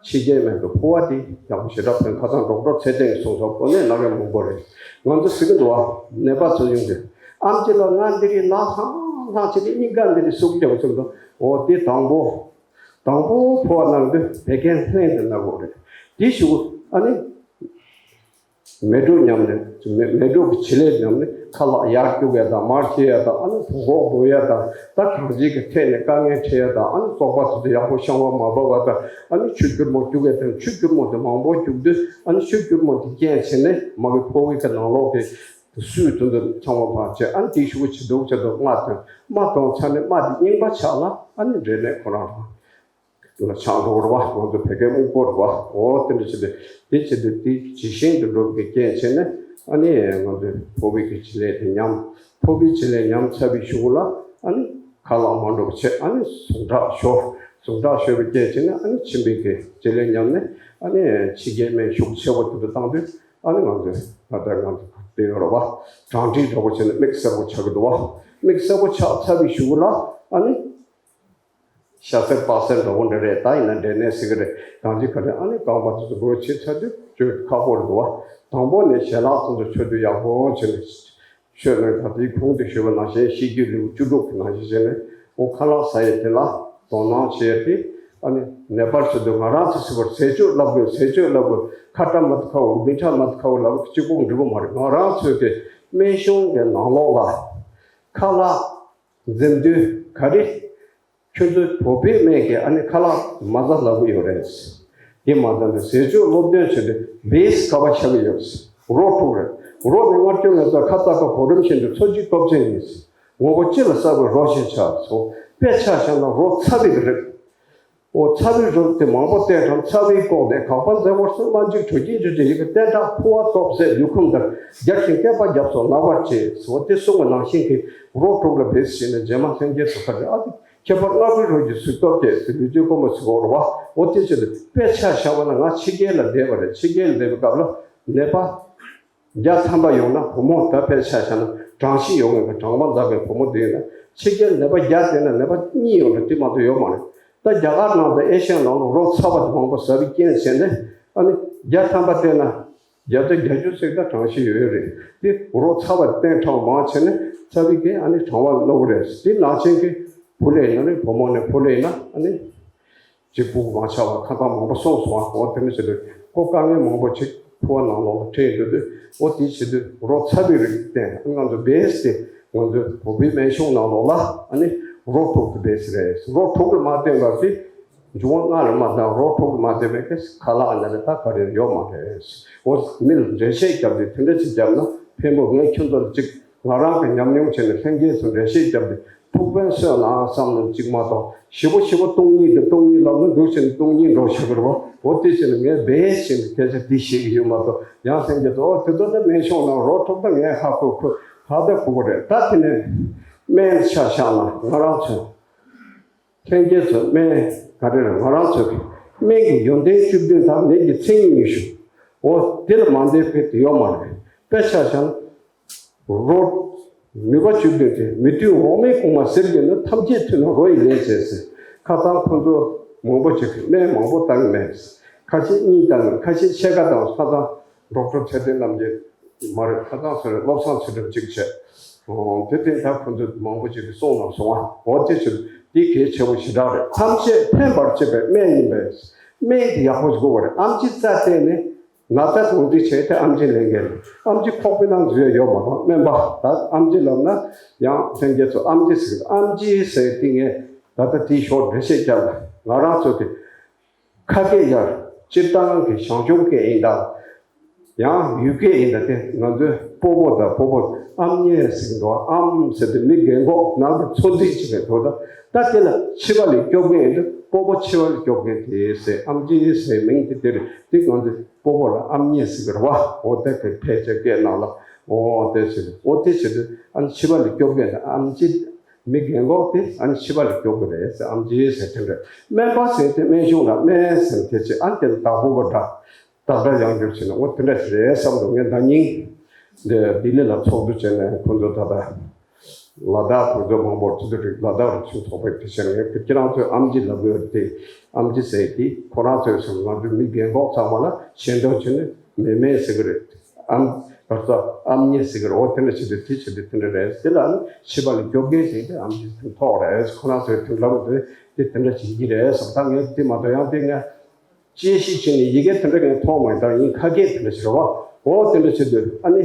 ཕྱི་རྒྱལ་སྨན་གྱི་ཕོ་བ་དེ་ཡག་པོ་ཞེ་དྲག་ཕན། ཁ་སང་ཌོག་ཊར་ཚེ་བརྟན་གྱིས་གསུངས་སོང་། ཕོ་ནད་ན་མཁན་མང་པོ་རེད། ང་ཚོ་ཟེར་གི་འདུག་བ། ནད་པ་ཚོ་ཡོང་དུས་ཨམ་ཆི་ལ་ང་འདི་རིགས་ལ་ལྷང་ལྷང་བྱས་ཏེ་སྙིང་ག་འདི་རིགས་ཟུག་རྒྱག་ཚུལ་དུ། འོ་དེ་དང་པོ། དང་པོ་ཕོ་བ་ནང་དུ་བད་ཀན་ལྷན་དུ་ན་དགོས་རེད། དེ་ཞུ་ཨ་ནི། མེ་དྲོད་ཉམས་ནས་མེ་མེ་དྲོད་ཀྱི་བྱེད་ལས་ཉམས་ནས་ཁ་ལག་ཡར་སྐྱུག་ཡ་དང་མར་ཁྱེར་ཡ་དང་། ཨ་ནི་བུ་གོག་འབོ་ཡ་དང་། ད་གང་ཅིའི་གི་ཐད་ནས་དཀའ་ངལ་འཕྲད་ཡ་དང་། ཨ་ནི་བཙོག་པ་དེ་ཚོ་ཡག་པོ་བཤང་བ་མ་བབས་པ་དང་། ཨ་ནི་ཆུ་སྐྱུར་མོ་སྐྱུག་ཡ་དང་། ཆུ་སྐྱུར་མོ་དེ་མང་པོ་སྐྱུག་དུས་ཨ་ནི་ཆུ་སྐྱུར་མོ་དེ་རྐྱེན་བྱས་ནས་མ་གི་ཕོ་བའི་གི་ནང་ལོགས་ཀྱི་སུས་དོན་དུ་ཚང་མ་བར་བྱས། ཨ་ནི་དེ་ཤུགས་ཆེ་འདུག་ཆེ་འདུག་རྨ་ཐོན། རྨ་ཐོན་ཚར་ནས་རྨ་དེ་རྙིང་པ་ཆགས་ལ་ཨ་ནི་འབྲས་ནད་ཁོ་རང་རང་། ལ་ཆགས་འགྲོ་བ་རེད་བ། ང་ཚོ་བོད་སྐད་སྨུག་པོ་རེད་བ། འོ་དེ་འདྲ་བྱེད་དུས་དེ་བྱེད་དུས་དེ་ཇེ་ཞན་དུ་འགྲོ་བའི་རྐྱེན་བྱས་ནས་ཨ་ནི་ང་ཚོའི་ཕོ་བའི་གི་བྱེད་ལས་དེ་ཉམས། ཕོ་བའི་བྱེད་ལས་ཉམས་ཚར་བའི་གཞུག་ལ་ཨ་ནི་ཁ་ལག་མ་འགྲོ་བ་བྱས། ཨ་ནི་ཟུངས་ཁྲག་ཤོར། ཟུངས་ཁྲག་ཤོར་བའི་རྐྱེན་བྱས་ནས་ཨ་ནི་མཆིན་པའི་གི་བྱེད་ལས་ཉམས་ནས་ཨ་ནི་ཕྱི་རྒྱལ་སྨན་ཤུགས་ཆེ་བོ་དེ་འདྲ་བཏང་དུས་ཨ་ནི་ང་ཚོའི་ད་ལྟ་ང་ཚོ་དེ་ཡོད་རེད་བ། གྲང་འཁྲིག་འདྲ་བོ་བྱས་ནས་མིག་སེར་པོ་ཆགས་ཀྱི་འདུག་བ། མིག་སེར་པོ་ཆགས་ཚར་བའི་གཞུག་ལ་ཨ་ནི། ཤ་སེར་པགས་སེར་འདྲ་བོ་འདྲ་རེད། ད་ཡིན་ན་འབྲས་ནད་ཟེར་གི་རེད། གང་ཅི་ག་རེ་ཨ་ནི་རྐང་པ་དེ་ཚོ་སྒོར་ཕྱེ་ཚར་དུས་བཅོས་ཁག་པོ་རེད་འདུག་བ། དང་པོ་ནས་ཞལ་ལག་ཚོ་ཚོ་མཆོད་དུས་ཡག་པོ་བྱས་ནས་མཆོད་ནས། ད་དེའི་གོང་དུ་ཞུས་པ་ནང་བཞིན་ཤེས་རྒྱུད་ལེའུ་བཅུ་དྲུག་གི་ནང་བཞིན་བྱས་ནས་འོ་ཁ་ལག་ཟ་ཡས་དེ་ལ་དོ་སྣང་བྱེད་ཡས་དེ། ཨ་ནི་ནད་པར་བྱེད་དུས་ང་རང་ཚོ་ཟེར་བར་ཟས་བཅུད་བསླབ་དགོས། ཟས་བཅུད་བསླབ་དགོས། ཁ་བཀྲ་མ་ཐུ་ཁའོ་མི་ཁྲ་མ་ཐུ་ཁའོ་ལབ་གཅིག་པོ་འགྲིག་གི་མ་རེད། ང་རང་ཚོས་དེ་སྨན་གཞུང་གི་ནང་ལོགས་ལ་ཁ་ལག་འཛེམ་དུས་ག་རེ། ཁྱོད་ཚོའི་བོད་པའི་སྨན་གྱིས་ཨ་ནི་ཁ་ལག་མ་ཟ་ལབ་ཀྱི་ཡོད་རེད། དེ་མ་ཟ་ནས་ཟས་བཅུད་སློབ་སྟོན་བྱེད་དུས་བེ་སི་ག་པར་ཆགས་ཀྱི་ཡོད་རེད། རོ་དྲུག་རེད། རོ་ནི་མངར་སྐྱུར་ངན་སོས་ཁ་ཚ་ཁ་གོ་རིམ་བཞིན་དུ་འཚོ་བཅུད་སྟོབས་ཆེན་ཡིན། ངོ་བོ་སྤྱི་ལ་གསར་པའི་རོ་ཞིག་ཆགས་སོ། དཔེ་ཆ་བཞག་ན་རོ་ཚ་བའི་རིགས། འོ་ཚ་བའི་རོ་དེ་མང་པོ་བསྟེན་ཀྱང་ཚ་བས་བཀོག་ནས་དགག་པ་མཛད་བར་སོང་། མ་འཇིགས་དྲོད་ཀྱིས་འཇིགས་ཏེ་ཡི་གེ་བསྟན་དྲག་ཕོ་བ་སྟོབས་ཟད་ལུས་ཁམས་འདར། རྒྱ་ཆེན་བསྐལ་པ་བརྒྱ་སོགས་ན་བར་བྱེད་ཟེར་བ་དེ་གསུངས་པ་ནང་བཞིན་གྱི་རོ་དྲུག་ལ་བེ་སི་བྱས་ནས་རྗེས་མ་ལྷན་རྒྱས་སུ་ཁ་བྲལ་ཨ་ཏི་ཁྱད་པར་ལྔ་པོའི་རོ་གྱི་གཟུགས་སྟོབས་བསྐྱེད་ཟེར་ལུས་རྩལ་དཀོན་པོ་ཟེར་གོ་རེད་བ། འོ་དེ་བྱས་ཏེ་དཔེ་ཆ་བཞག་པ་ན་ང་ཕྱི་རྒྱལ་ལ་བསྡད་པ་རེད། ཕྱི་རྒྱལ་ལ་བསྡད་པའི་སྐབས་ལ་ནད་པ་བརྒྱ་ཐམ་པ་ཡོང་ན་བུ་མོ་ད་དཔེ་ཆ་བཞག་ན་གྲངས་གཞི་ཡོང་མཁན་གྱི་གྲངས་མང་འཛག་པའི་བུ་མོ་དེ་ཡིན་ན་ ཕྱི་རྒྱལ་ནད་པ་བརྒྱ་བསྡད་ན་ནད་པ་གཉིས་ཡོང་འདྲ་དེ་མ་གཏོགས་ཡོད་མ་རེད། ད་རྒྱ་གར་ནང་དང་ཨེ་ཤ་ཡ་ནང་ལ་རོ་ཚ་བ་དེ་མང་པོ་ཟ་བའི་རྐྱེན་བྱས་ནས་ཨ་ནི་བརྒྱ་ཐམ་པ་བསྡད་ན་བརྒྱ་དང་བརྒྱད་ཅུ་ཙམ་ད་གྲངས་ཤིག་ཡོད་རེད། དེ་རོ་ཚ་བ་བསྟེན་གྲངས་མང་བྱས་ནས་ཚ་བའི་རྐྱེན་ཨ་ནི་གྲང་བ་ལ་གནོད་གི་རེད། དེ་ནང་ཆེན་གྱི་བུ་ལས་ཡིན་ན་ནི་བུ་མོ་ནས་བུ་ལས་ཡིན་ན་ཨ་ནི། གཅིག་ཕྲུ་གུ་མ་ཆགས་པ་ཁ་ཚང་མང་པོ་སོང་སོང་ཨ། འོ་དེ་འདྲ་བྱེད་དུས་ཁོ་དཀའ་ངལ་མང་པོ་ཅིག་ཕོ་བ་ནང་ལོགས་ལ་འཕྲད་ཡོང་དུས། འོ་དེ་བྱེད་དུས་རོ་ཚ་བའི་རིགས་བསྟེན། ང་ཚོ་བེ་སི་དེ་ང་ཚོའི་བོད་པའི་སྨན་གཞུང་ནང་ལོགས་ལ་ཨ་ནི་རོ་དྲུག་གི་བེ་སི་རེད། རོ་དྲུག་གི་མ་བསྟེན་པ་དེ་འབྱུང་བ་ལྔ་ལ་མ་བསྟེན། རོ་དྲུག་གི་མ་བསྟེན་པའི་ཁ་ལག་ཨ་ནི་རེད། ད་ག་རེ་ཡོད་མ་རེད། འོ་མི་ལ་འགྲེལ་བཤད་བརྒྱབ་དུས་དེ་འདྲ་ཅིག་བརྒྱབ་ན་ཕན་པོ། ངས་ཁྱོད་ཚོ་ལ་གཅིག་ང་རང་གི་ཉམས་མྱོང་བྱས་ནས་ལྷན་རྒྱས་ཚོ་འགྲེལ་བཤད་བརྒྱབ་སྟེ་ཐུགས་ཕན་གསོས་ན་བསམ་ནས་གཅིག་མ་གཏོགས། ཞེ་པོ་ཞེ་པོ་སྟོང་ཉིད་དེ་སྟོང་ཉིད་ལབ་ན་འདུག་ཟེར་ནས་སྟོང་ཉིད་འགྲོ་ཞེས་པར་བ། འོ་དེ་བྱས་ནས་ངས་བེད་ཤེས་ནས་སྐད་ཆ་འདི་བཤད་ཀྱི་ཡོད་མ་གཏོགས། ཡང་སེང་གེ་ཚོ་འོ་དེ་ཚོ་ད་སྨན་གཞུང་ནང་རོ་དྲུག་ད་ངས་ཧ་གོ། ཁོ་ད་ལྟ་གོ་གི་རེད། ད་དེ་ནས་སྨན་ཆ་བཞག་ན་ང་རང་ཚོ་ལྷན་རྒྱས་ཚོ་སྨན་ག་རེ་རེད། ང་རང་ཚོ་གི་སྨན་གྱི་ཡོན་ཏན་བཅུ་བདུན་དང་ནད་ཀྱི་མཚན་ཉིད་ཉི་ཤུ། འོ་དེ་ལ་མ་འདས་པའི་དེ་ཡོད་མ་རེད། དཔེ་ཆ་བཞག་ན། རོ། ནུས་པ་བཅུ་བདུན་ཏེ། མི་མཐུན་འོག་མིན་གོང་མ་ཟེར་གྱི་ནི། ཐམས་ཅད་མཐུན་ན་རོ་ཡི་ལས་བྱེད་ཟེར། ཁ་སང་ཁོ་ཚོ་མང་པོ་ཅིག་གིས་སྨན་མང་པོ་བཏང་མེད། ཁ་ཤས་གཉིས་བཏང་། ཁ་ཤས་ཕྱེད་ཀ་བཏང་། ཁ་སང་ཌོག་ཊར་ཚེ་བརྟན་རྣམ་རྒྱལ་མ་རེད། ཁ་སང་ཟེར་བློ་བཟང་ཚུལ་ཁྲིམས་གཅིག་བྱས། ཨོ་དེ་དེ་ད་ཁོ་ཚོ་མང་པོ་ཅིག་གིས་གསུངས་གནང་སོང་ཨ། འོ་དེ་ཕྱིར་འདི་གལ་ཆེ་བོ་ཞེ་དྲག་རེད། ཐམས་ཅད་ཕན་པར་བྱེད་པའི་སྨན་ཡིན་པས། སྨན་དེ་ཡག་པོ་ཞིག་དགོས་པ་རེད། ཨེམ་ཆི་རྩ་བལྟས་ནས། ན་ཚ་གང་འདྲ་བྱས་ཏེ་ཨེམ་ཆི་ལེན་མཁན་རེད། ཨེམ་ཆི་ཁོག་པའི་ནང་འཛུལ་ཡ་ཡོད་མ་རེད། སྨན་པ་ད་ཨེམ་ཆི་ལབ་ན་ཡང་ལྷན་རྒྱས་ཚོ་ཨེམ་ཆི་ཟེར། ཨེམ་ཆི་ཟེར་དེ་ངས་ད་ལྟ་དེའི་ཞོར་འགྲེལ་བཤད་བརྒྱབ་ལ། ང་རང་ཚོ་དེ་ཁ་སྐད་ཡར་སྤྱིར་བཏང་གི་ཞང་ཞུང་སྐད་ཡིན་ད། ཡང་ཡུལ་སྐད་ཡིན་ད། དེ་ང་ཚོའི་སྤོ་བོ་དང་སྤོ་བོ་ཨམ་ཉེ་ཟེར་གྱི་འདུག་ཨམ་ཟེར་དུས་མི་རྒན་གོག་ནང་དུ་འཚོ་རྩིས་བྱེད་མཁན་འདུག་ད་ད་དེ་ལ་ཕྱི་པ་ལས་སྐྱོབ་མཁན་ཡིན་དུས་སྤོ་བོ་ཕྱི་པ་ལས་སྐྱོབ་མཁན་དེ་ཟེར། ཨམ་ཆི་ཟེར་མིང་དེ་དེ་རེད། དེ་ང་ཚོའི་སྤོ་བོ་ལ་ཨམ་ཉེ་ཟེར་གི་རེད་བ། འོ་དེ་གི་ཕལ་ཆེར་སྐད་ནང་ལ་འོ་དེ་ཟེར། འོ་དེ་ཟེར་དུས་ཨ་ནི་ཕྱི་པ་ལས་སྐྱོབ་མཁན་དེ་ཨམ་ཆི། མི་རྒན་གོག་དེ་ཨ་ནི་ཕྱི་པ་ལས་སྐྱོབ་གི་རེད་ཟེར། ཨམ་ཆི་ཟེར་དེ་རེད། སྨན་པ་ཟེར་དེ་སྨན་གཞུང་ལ་སྨན་ཟེར་དེ་ཅི་ཨ་ནི་དེ་ལ་བདག་པོ་བ་འདྲ། བདག་སྒྲ་ཡང་བསྒྱུར་བྱས་ན་འོ་དེ་འདྲ་ཞིག་རེད་བསམ་འདུག་ངས་ཟླ་ཉིན་འདི་ལྡི་ལི་ལ་ཚོགས་འདུ་བྱས་ནས་ཁོང་ཚོ་ད་ལྟ་ལ་དྭགས་གོང་ཚོ་མང་པོར་ཚོགས་འདུ་རིགས། ལ་དྭགས་རུ་ཚོགས་ཚོགས་པའི་དེ་བྱས་ནས་ངས་ཁྱེད་རང་ཚོས་ཨམ་ཆི་ལབ་དགོས་རེད་དེ། ཨམ་ཆི་ཟེར་དེ་ཁོ་རང་ཚོས་སོང་ང་ཚོ་མི་རྒན་གོག་ཚང་མ་ལ་ཞེ་འདོད་བྱས་ནས་མེ་མེ་ཟེར་གི་རེད། ཨམ་བར་ཚ་ཨམ་ཉེ་ཟེར་གི་རེད། འོ་དེ་འདྲ་བྱས་དུས་དེ་བྱས་དུས་དེ་འདྲ་རེད། དེ་ལ་ཨམ་ཕྱི་པ་ལས་སྐྱོབ་མཁན་ཞིག་དེ་ཨམ་ཆི་ཐོག་རེད། ཁོ་རང་ཚོས་དེ་ལབ་དུས་དེ་དེ་འདྲ་བྱེད་ཀྱི་རེད་བསམ། ད་ངས་དེ་མ་གཏོགས་ཡང་དེ་ངས། དཔྱད་ཞིབ་བྱས་ནས་ཡི་གེ་དེ་འདྲ་ངས་མཐོང་མ་ཡིན། ད་ཡིན་ཁ་སྐད་དེ་འདྲ་ཞིག་རེད་བ། འོ་དེ་འདྲ་བྱེད་དུས་ཨ་ནི་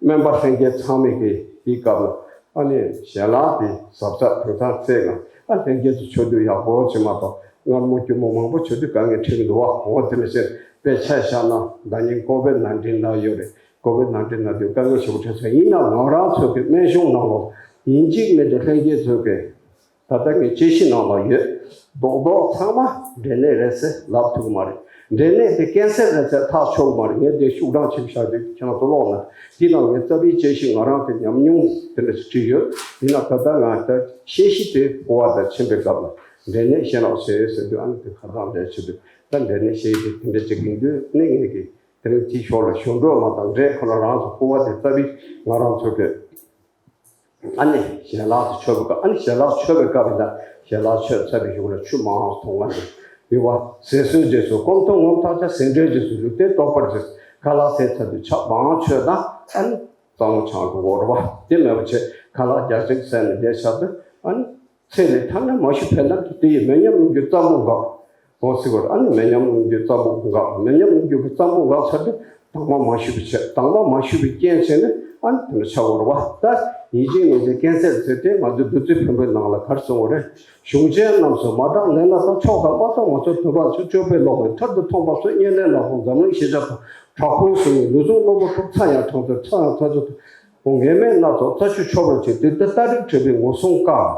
སྨན་པ་ལྷན་རྒྱས་ཚང་མས་ཀྱི་དེའི་སྐབས་ལ་ཨ་ནི་ཞལ་ལག་དེ་གཟབ་གཟབ་དེང་སང་བཙལ་ན་ཨ་ལྷན་རྒྱས་ཚོ་མཆོད་དུས་ཡག་པོ་བྱེད་མ་གཏོགས་མངར་མོ་སྐྱུར་མོ་མང་པོ་མཆོད་དུས་དཀའ་ངལ་འཕྲད་ཀྱི་འདུག་བ། འོ་དེ་འདྲ་བྱས་དཔེ་ཆ་བཞག་ན་ཟླ་ཉིན་ཀོ་བིད་ནན་ཏིན་ན་ཡོད་རེད། ཀོ་བིད་ནན་ཏིན་ན་དུས་དཀའ་ངལ་ཞེ་པོ་འཕྲད་སོང་། ཡིན་ནའང་ང་རང་ཚོ་གི་སྨན་གཞུང་ནང་ལོགས་ཡིན་གཅིག་མིན་གཅིག་ལྷན་རྒྱས་ཚོ་གི་ད་ལྟ་ངའི་དཔྱད་གཞི་ནང་ལ་ཡོད། རྡོག་རྡོག་ཚང་མ་འབྲས་ནད་རེད་ཟེར་ལབ་ཐུབ་ཀྱི་མ་རེད། འབྲས་ནད་དེ་ཀན་སར་རེད་ཟེར་ཐག་ཆོད་ཀྱི་མ་རེད། ངས་དེ་ཤུགས་དྲང་ཆེན་པོ་བཞག་དུས་ཁྱེད་རང་ཚོ་ཀློག་ན་དེ་ནང་ངས་རྩ་བའི་དཔྱད་གཞི་ང་རང་གི་ཉམས་མྱོང་དེ་འདྲ་ཞིག་བྲིས་ཡོད། ཡིན་ན་ད་ལྟ་ང་ད་དཔྱད་གཞི་དེ་སྤོ་བ་དང་མཆིན་པའི་སྐབས་ལ་འབྲས་ནད་ཤེས་རོགས་བྱེད་ཟེར་དུས་ཨ་ནི་དེ་ཁ་སང་འབྲས་ཆེ་དུས་ད་འབྲས་ནད་ཤེས་དེ་དེ་འདྲ་ཅིག་ཡིན་དུས་ནི་ངས་ཀྱི་དེ་རིང་དེའི་ཞོར་ལ་ཞོ་འབྲོག་མ་དང་འབྲས་ཁོ་ན་རང་ཚོ་སྤོ་བ་དེ་རྩ་བའི་ང་རང་ཚོ་གི་ཨ་ནི་ཞལ་ལག་དེ་མཆོད་པའི་སྐབས། ཨ་ནི་ཞལ་ལག་མཆོད་པའི་སྐབས་ལ་ཞལ་ལག་མཆོད་ཚར་བའི་གཞུག་ལ་ཆུ་མང་ཙམ་འཐུང་བ་ནི་ཡོད་པ། ཟས་གསོལ་རྗེས་སུ་སྐོམ་གཏོང་ངོ་མ་ཐག་ཆོད། ཟས་འགྲོལ་རྗེས་སུ་ལུས་རྟེན་གཏོར་པར་བྱེད། ཁ་ལག་ཟས་ཚར་དུས་ཆབ་མང་མཆོད་དང་ཨ་ནི་གཙང་མོ་ཆང་འགྲོ་དགོས་རེད་བ། དེ་མེད་པ་བྱས་ཁ་ལག་རྒྱ་ཅིག་ཟས་ནས་བསྡད་ཆགས་དུས་ཨ་ནི། ཚེ་ནས་ཐ་ན་མ་ཤི་བའི་ནང་དུ་དེ་ཡི་མེ་མཉམ་གནོད་འགྱུར་གཙང་པོ་འགག་འོ་ཟེར་བར་ཨ་ནི་མེ་མཉམ་གནོད་འགྱུར་གཙང་པོ་འགག་མེ་མཉམ་གནོད་འགྱུར་གྱི་གཙང་པོ་འགག་ཚར་དུས་དྭངས་མ་མ་ཤི་བའི་ཆེད། དྭངས་མ་མ་ཤི་བའི་རྐྱེན་བྱས་ནས་ཨ་ནི་དེ་འདྲ་ཆགས་པ་རེད་བ། ད་ཡིན་གཅིག་མིན་གཅིག་ཀན་སར་ཟེར་དེ་ང་ཚོའི་བདུད་རྩི་འཕོན་པོའི་ནང་ལ་ག་རེ་གསུངས་པ་རེད། གཞུང་ཆེན་རྣམས་སུ་མ་གྲགས་ནད་སྣ་དང་། ཕྱོགས་དང་དཔག་ཏུ་མ་ཚུགས་དུ་བབ་ཅིང་། སྤྱོད་པས་ལོག་པའི་མཐར་ཐུག་མཐོང་བ་སོགས། བསྙེན་གནས་ལ་དགོངས་འཛམ་གླིང་ཤེས་བྱ་དང་། དྲག་པོའི་གཟུགས་བརྙན་ལུས་ཟུངས་རྣོན་པོ་འཁྲུགས། ཚ་ཡང་གྲང་ཚོར་ཚ་ཡང་ཚ་ཚོར་དང་། འོ་ངན་སྨྲས་སྣ་ཚོགས་རྩ་ཆུ་འཁྱོག་པར་བྱེད། དེ་ལྟར་སྟ་རེ་བྲེགས་པའི་ངོ་སྲུང་དཀའ།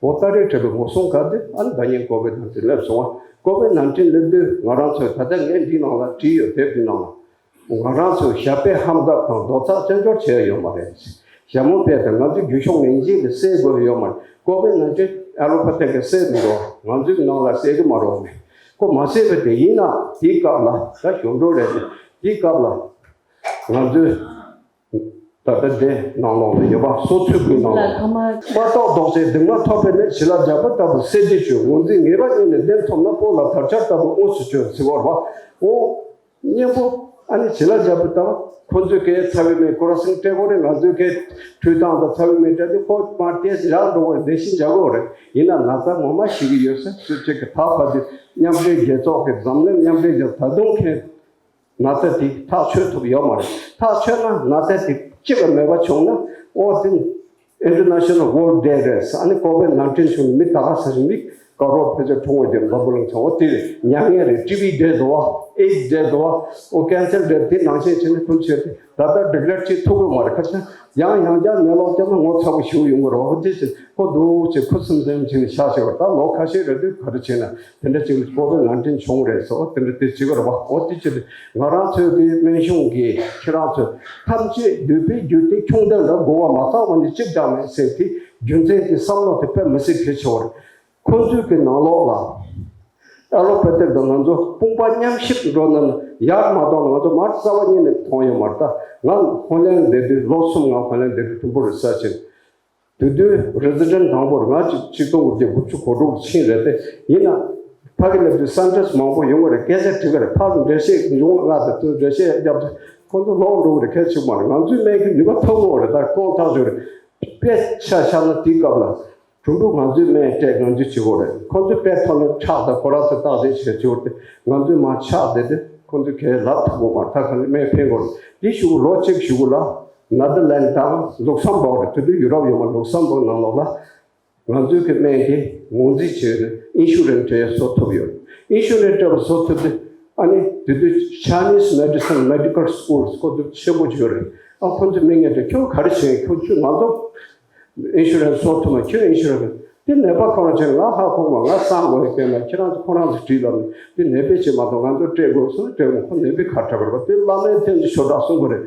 འོ་སྟ་རེ་བྲེགས་པའི་ངོ་སྲུང་དཀའ་དེ་ཨ་ནི་ཟླ་ཉིན་ཀོ་བིད་ནན་ཏིན་སླེབས་སོང་བ། ཀོ་བིད་ནན་ཏིན་སླེབས་དུས་ང་རང་ཚོས་ད་ལྟ་ངས་འདི་ནང་ལ་བྲིས་ཡོད། དེབ་འདི་ནང་ལ་ང་རང་ཚོས་ཞབས་པད་ཧམ་འགབ་དང་རྡོ་ཚག་བཙན་སྦྱོར་བྱས་ཡོད་མ་རེད། ཞྭ་མོ་པས་དང་ང་ཚོའི་རྒྱུད་གཤོག་ངན་ཅན་ལ་བསད་དགོས་ཡོད་མ་རེད། ཀོ་བིད་ནན་ཏིན་ཨ་ལོ་པ་ཐེ་གིས་བསད་མི་འགྲོ། ང་ཚོའི་ནང་ལ་བསད་གི་མ་རེད་མེད། ཁོ་མ་བསད་པ་དེ་ཡིན་ན་དེའི་སྐབས་ལ་ད་ཞོ་འབྲོག་རེད་དེ་དེའི་སྐབས་ལ་ང་ཚོའི། ད་ལྟ་འདི་ནང་ལོགས་ལ་ཡོད་པ་སོ་ཚུལ་གྱི་ནང་ལ། ལ་ཁ་མ། མ་རྟོགས་ལྡོག་ཆས་གདིང་མ་ཐོབ་པས་ནི། བྱི་ལ་རྒྱལ་པོ་ལྟ་བུ་གསེར་གྱིས་བྱུགས། ངོས་འཛིན་ངེས་པ་གཉིས་ནི་ལྡན་ཐོབ་ན། སྤོ་ལགས་དར་ཕྱར་ལྟ་བུ་དངོས་སུ་སྤྱོད། ཟེར་བ་རེད་པ། འོ། གཉེན་པོ་ཨ་ནི་བྱི་ལ་རྒྱལ་པོ་ལྟ་བུ་ཁོ་ཚོའི་སྐད་ཚ་བའི་མེ་ཁོ་ར་སེང་སྤྲད་དགོས་རེད། ང་ཚོའི་སྐད་ཁྲུས་སྟངས་དང་ཚ་བའི་མེ་སྤྲད་དུས་ཁོ་མར་ཏེ་བཞག་འགྲོ་དགོས་རེད། བདེ་ཞིང་བྱ་དགོས་རེད། ཡིན་ན་ན་ཚ་ངོ་མ་ཤི་གི་ཡོད་ས་སུ་གཅིག་གི་ཐག་བབས་དུས་མཉམ་འབྲེལ་རྒྱལ་ཚོགས་ཀྱི་འཛམ་གླིང་མཉམ་འབྲེལ་རྒྱལ་ད་དུང་མཁན། ན་ཚ་དེ་ཐག་ཆོད་ཐུབ་ཡོད་མ་རེད། ཐག་ཆོད་ན་ན་ཚ་དེ་གཅིག་ལ་མེད་པ་བྱུང་ན། ཨོ་དེ་International World Day རེད། ཨ་ནི་ཀོ་ཝིཌ་ནའིན་ཊིན་བྱུང་ནས་མི་ད་ག་ས་ཞིག་མི་ཀ་རོར་ཕལ་ཆེར་གྲོངས་ཡོད་ཀྱི་འཛམ་བུ་གླིང་ཚང་། ཨོ་དེ་རེད། མྱ་ངན་རེད། ཊི་བི་ཌེ་དོ་བ། ཨེ་ཌི་སི་ཌེ་དོ་བ། ཨོ་ཀན་སར་ཌེ་དེ་ནང་བཞིན་བྱས་ནས་ཁུར་ཆེ་དེ་ད་ལྟ་ཌི་ཀི་ལེར་བྱེད་ཐུབ་ཀྱི་མ་རེད། ཁ་ཆེ་ཡང་ཡང་བསྐྱར་ནད་ལོག་བརྒྱབ་ན་ངོ་ཚ་པོ་ཞིག་ཡོང་གི་རེད། ཨོ་དེ་བྱས་ཁོ་འདུག་ཅེས་ཁུ་སིམ་སིམ་བྱས་ནས་བཞག་བྱས་པ། ད་ལོ་ཁ་ཤས་རེད་དུས་ག་རེ་བྱས་ན། དེ་འདྲ་ཅིག་ལ་ཀོ་ཝིཌ་ནའིན་ཊིན་བྱུང་རེད་ཟེར་བ་དེ་འདྲ་དེ་བྱེད་དགོས་རེད་པ། འོ་དེ་བྱེད་དུས་ང་རང་ཚོའི་དེ་སྨན་གཞུང་གིས་ཁྱེད་རང་ཚོས་ཐམས་ཅད་འདུས་པའི་རྒྱུ་དེ་ཁྱུང་ལྡན་འདྲ་འགུལ་བ་མ་ཚང་བ་ནི་གཅིག་ཀྱང་མེད་ཟེར་དེ་རྒྱུ་མཚན་དེ་བསམ་བློ་དེ་དཔེ་མི་སྲིད་གལ་ཆེ་བ་རེད། ཁོ་ཚོའི་གི་ནང་ལོགས་ལ་ཨ་ལོ་པེ་ཏིག་དང་ང་ཚོ་དཔུང་པ་མཉམ་གཤིབ་འགྲོ་ན་ཡག་མ་གཏོགས་ང་ཚོ་མར་རྩ་བ་ཉིད་ནས་མཐོང་ཡོད་མ་རེད། ད་ང་ཧོ་ལན་བསྡད་དུས་ལོ་གསུམ་ང་ཧོ་ལན་བསྡད་དུས་ཐུམ་པོ་རེ་ས་ཆེན། དེ་དུས་རེ་ཛི་ཌེན་ཊི་དང་པོར་ང་གཅིག་ཆིག་སྟོང་དགུ་བརྒྱ་དགུ་བཅུ་གོ་དྲུག་ཕྱིན་རེད་དེ། ཡིན་ན་ཕ་གི་སླེབས་དུས་སཱན་ཊི་སི་མང་པོ་ཡོང་གི་རེད། སྐད་ཆ་དྲི་གི་རེད། ཕར་འགྲེལ་བཤད་ཡོང་ང་དང་དུ་འགྲེལ་བཤད་བརྒྱབ་དུས་ཁོང་ཚོ་ལོག་འགྲོ་གི་རེད། གལ་ཆེ་མ་རེད། ང་ཚོའི་སྨན་གྱི་ནུས་པ་ཐོན་གི་རེད། ད་དཀོན་ཐག་ཆོད་རེད། དཔེ་ཆ་བཞག་ན་དེའི་སྐབས་ལ་གྲུམ་བུ་ང་ཚོའི་སྨན་སྤྲད་ང་ཚོས་བྱེད་དགོས་རེད། ཁོང་ཚོའི་དཔེ་ཐོན་ན་ཁྲག་དང་ཁོ་རང་ཚོས་བརྟག་དཔྱད་བྱེད་བྱེད་དགོས་རེད། ང་ཚོས་མར་ཆག་བསྡད་དུས་ཁོང་ཚོས་གལ་ལབ་ཐུབ་དགོས་མ་རེད། ད་ག་ནས་སྨན་ཕན་དགོས་རེད། དེ་གཞུག་ལོ་གཅིག་གཞུག་ལ། ནེ་དར་ལེན་དང་ལུག་སམ་བོག་རེད། དེ་དུས་ཡུ་རོབ་ཡོད་མ། ལུག་སམ་བོག་ནང་ལོགས་ལ་ང་ཚོའི་གི་སྨན་དེ་ངོས་འཛིན་བྱས་ནས་ཨིན་ཤུ་རན་སི་སྤྲད་བཟོ་ཐུབ་ཡོད། ཨིན་ཤུ་རན་སི་སྤྲད་པ་བཟོ་ཐུབ་དུས་ཨ་ནི་དེ་དུས་Chinese Medicine Medical Schools ཁོ་ཚོ་ཆེན་པོ་ཡོད་རེད། ཨ་ཁོ་ཚོས་མི་ངན་དེ་ཁྱོད་ག་རེ་བྱས། ཁྱོད་ཁྱོད་ང་ཚོ་ཨིན་ཤུ་རན་སི་བཟོ་ཐུབ་མ། ཁྱོད་ཨིན་ཤུ་རན་སི་དེ་ནད་པ་ཁོ་རང་བྱས། ང་ཧ་གོ་མ། ང་སང་དགོས་ཡ་སྐད་ན་ཁྱེད་རང་ཚོ་ཁོ་རང་ཚོ་བྲིས་ལབ་ནས་དེ་ནད་པས་བྱས་མ་གཏོགས་ང་ཚོ་སྤྲད་དགོས་སོང་། སྤྲད་དགོས། ཁོ་ནད་པས་ཁ་གྲག་གི་རེད་པ། དེ་བླ་མའི་ཐེན་ཅིག་ཞོ་དྲག་གསུང་གི་རེད།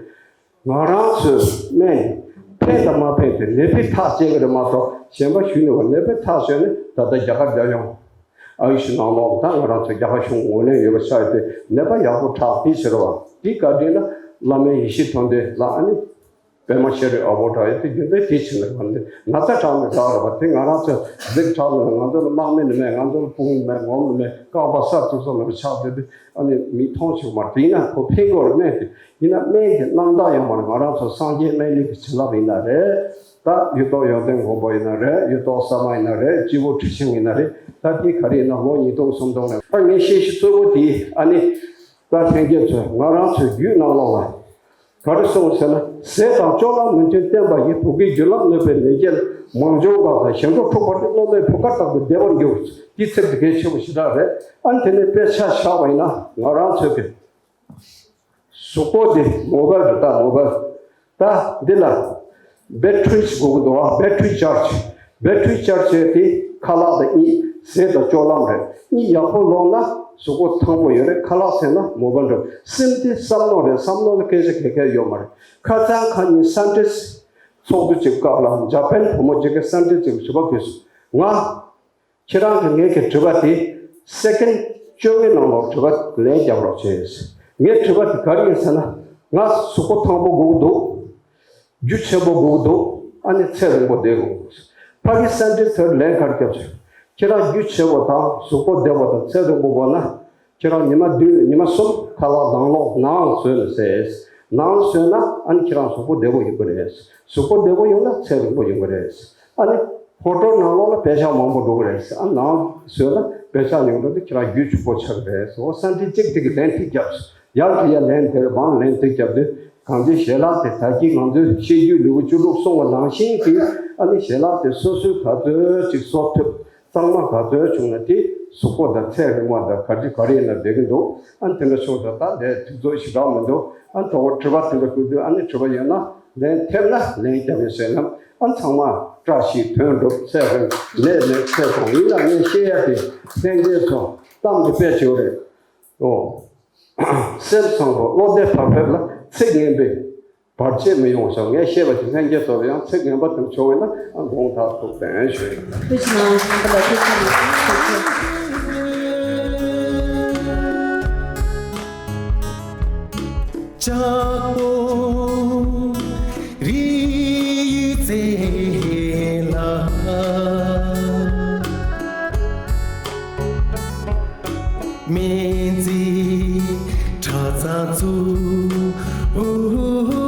ང་རང་ཚོས་སྨན་ཕན་དང་མ་ཕན་དེ་ནད་པས་ཐག་བཅད་ཀྱི་རེད་མ་གཏོགས་གཞན་པ་ཞུས་ནས་བ་ནད་པས་ཐག་བཅད་ནས་ད་ལྟ་རྒྱ་གར་རྒྱལ་ཡོངས་ཨ་ཡུ་ཤི་ནང་ལོགས་ད་ང་རང་ཚོ་རྒྱ་གར་གཞུང་ངོས་ལེན་ཡོད་པ་ཆགས་ཏེ་ནད་པ་ཡག་པོ་དྲག་དེ་ཕྱིར་བ་དེ་བཀའ་དྲིན་ལ་བླ་མའི་ཡེ་ཤེས་མཐོང་ལྡན་ལ་ཨ་ནི་པད་མ་ཤེས་རིག་ཨ་བོ་དྲག་ཡོད་དེ་རྒྱུ་མཚན་དེ་ཕྱིར་ནས་བ་ནི་ན་ཚ་དྲག་ནས་དྲག་རེད་བ། དེ་ང་རང་ཚོ་གཟིགས་དྲག་ནས་ང་ཚོ་ལ་དམག་མི་ནི་མེད། ང་ཚོ་ལ་དཔུང་ནི་མེད། ངོམ་ནི་མེད། རྐང་པ་ས་བཙུགས་ས་ལ་ཆགས་བསྡད་དེ་ཨ་ནི་མི་མཐོང་ཆོག་མ་རེད། དེ་ཡིན་ན་ཁོ་ཕན་གྱི་རེད། སྨན་དེ་ཡིན་ན་སྨན་གྱི་རྣམ་དག་ཡོད་མ་རེད། ང་རང་ཚོ་སངས་རྒྱས་སྨན་གླིང་གི་བྱིན་རླབས་ཡིན་ན་རེད། ད་གཡུ་ཐོག་ཡོན་ཏན་མགོན་པོ་ཡིན་ན་རེད། གཡུ་ཐོག་ཟ་མ་ཡིན་ན་རེད། སྤྱི་བོ་དྲི་ཆེན་ཡིན་ན་རེད། ད་དེ་ག་རེ་ཡིན་ན་ལོ་ཉིས་སྟོང་སུམ་སྟོང་ནས་ད་ངས་བཤད་གཞི་གཙོ་བོ་དེ་ཨ་ནི་ད་ལྷན་རྒྱས་ཚོས་ང་རང་ཚོའི་རྒྱུད་ནང་ལོགས་ལ་ག་རེ་གསུངས་ཟེར་ན། ཟས་དང་སྤྱོད་ལམ་མི་མཐུན་བསྟེན་པ་ཡིས། བུ་གའི་རྒྱུ་ལམ་གནོད་པའི་ལས་རྒྱལ། མང་འབྱོར་པ་དང་ཞེ་འགྲོ་འཁྲུགས་པ་སྟེ། སློབ་མའི་བུ་ག་དག་ཏུ་བདེ་བར་འགྱུར། འདི་ཚིག་དེ་གལ་ཆེ་བོ་ཞེ་དྲག་རེད། ཨ་ནི་དེ་ནས་དཔེ་ཆ་བཞག་པ་ཡིན་ན་ང་རང་ཚོའི་གི་གཟུགས་པོ་འདི་མོ་བལ་རེད། ད་མོ་བལ། ད་འདི་ལ་བེ་ཊི་རི་དགོས་ཀྱི་འདུག་ཨ། བེ་ཊི་རི་ཅར་ཇི། བེ་ཊི་རི་ཅར་ཇི་དེ་ཁ་ལག་དང་གཉིས། ཟས་དང་སྤྱོད་ལམ་རེད། གཉིས་ཡག་པོ་ལོག་ན་གཟུགས་པོ་ཐང་པོ་ཡོད་རེད། ཁ་ལག་ཟས་ན་མོ་བལ་འགྲོ། སེམས་དེ་བསམ་མནོ་རེད། བསམ་མནོ་ལ་སྐད་ཆ་གང་གང་ཡོད་མ་རེད། ཁ་སང་ཁ་ཉིན་སཱན་ཊིས་ཚོགས་འདུ་ཅིག་སྐབས་ལ་འཇར་པན་བུ་མོ་ཅིག་གིས་སཱན་ཊིས་ཅིག་ལ་དྲི་བ་བཀོད་སོང་། ང་ཁྱེད་རང་གིས་ངེད་ཀྱི་དྲི་བ་དེ་སེ་ཀེན་ཌི་བཅོ་ལྔའི་ནང་ལོགས་དྲི་བ་ལན་རྒྱབ་རོགས་བྱས། ངའི་དྲི་བ་དེ་ག་རེ་ཡིན་ཟེར་ན། ང་གཟུགས་པོ་ཐང་པོ་དགོས་ཀྱི་འདུག་རྒྱུ་ཆེན་པོ་དགོས་ཀྱི་འདུག་ཨ་ནི་ཚེ་རིང་པོ་བསྡད་དགོས། ཕ་གི་སཱན་ཊིས་དེར་ལན་ག་རེ་རྒྱབ་བྱུང་། ཁྱེད་རང་རྒྱུ་ཆེན་པོ་དང་གཟུགས་པོ་བདེ་བོ་དང་ཚེ་རིང་པོ་དགོས་ན། ཁྱེད་རང་ཉི་མ་བདུན་ཉི་མ་གསུམ་ཁ་ལག་ནང་ལོགས་ནང་ཟོས་ནས་ཟས། ནང་ཟོས་ན་ཨ་ནི་ཁྱེད་རང་གཟུགས་པོ་བདེ་བོ་ཡོང་གི་རེད། གཟུགས་པོ་བདེ་བོ་ཡོང་ན་ཚེ་རིང་པོ་ཡོང་གི་རེད། ཨ་ནི་ཕོ་བྲང་ནང་ལོགས་ལ་པད་ཤག་མང་པོ་འགྲོ་གི་རེད། ཨ་ནང་ཟོས་ན་པད་ཤག་ཉུང་འགྲོ་དུས་ཁྱེད་རང་རྒྱུད་ཕྱུག་པོ་ཆགས་ཀྱི་རེད། འོ་སཱན་ཊིས་གཅིག་དེ་གི་ལན་དེ་རྒྱབ། ཡར་དེ་ཡར་ལན་དེར་བང་ལན་དེ་རྒྱབ་དུས་གང་ཅི་ཞལ་ལག་དེ་ད་གིན་ང་ཚོའི་བཤད་རྒྱུད་ལེའུ་བཅུ་དྲུག་གསུངས་པ་ནང་བཞིན་གྱི་ཨ་ནི་ཞལ་ལག་དེ་སོ་སོའི་ག་ཚོད་ཅིག་གསོག་ཐུབ། གཙང་མ་ག་ཚོད་བྱུང་ན་དེ་གཟུགས་པོ་དང་ཚེ་རིང་བ་དང་ག་ཅི་ག་རེ་ཡིན་ན་བསྡད་ཀྱི་འདུག་ཨ་ནི་དེ་འདྲ་བྱུང་ཙང་ད་ལས་དུས་ཚོད་ཞེ་དྲག་མི་འདུག་ཨ་ནི་དོ་དྲི་བ་དེ་འདྲ་བཀོད་དུས་ཨ་ནི་དྲི་བ་ཡོད་ན་ལན་ཐེབས་ན་ལན་རྒྱབ་ཡོད་ཟེར་ན། ཨ་ཚང་མ་བཀྲ་ཤིས་དོན་འགྲུབ། ཚེ་རིང་ནད་མེད་ཚེ་གང་ཡིན་ན་ངས་བཤད་ཡ་དེ་ལྷན་རྒྱས་ཚོ་གཏམ་དེ་དཔེ་བྱེད་རེད། ཨོ། སེམས་བཟང་པོ་བློ་བདེ་བག་ཕེབས་ལ་ཚིག་ངན་པས་བར་ཆད་མི་ཡོང་ཞིང་། ངས་བཤད་པ་དེ་ལྷན་རྒྱས་ཚོ་ལ་ཡང་ཚིག་ངན་པ་དང་བྱུང་བས་ན་ཨ་དགོངས་དག་ཐུགས་བདེན་ཞུ་ཡིན། ཐུགས་རྗེ་གནང་། བསམ་པ་ལ་ཐུགས་རྗེ་གནང་། ལྕགས་པོ་རི་ སྨན་རྩིས་གྲྭ་ཚང་ཚུ། ཧུ་ཧུ་ཧུ།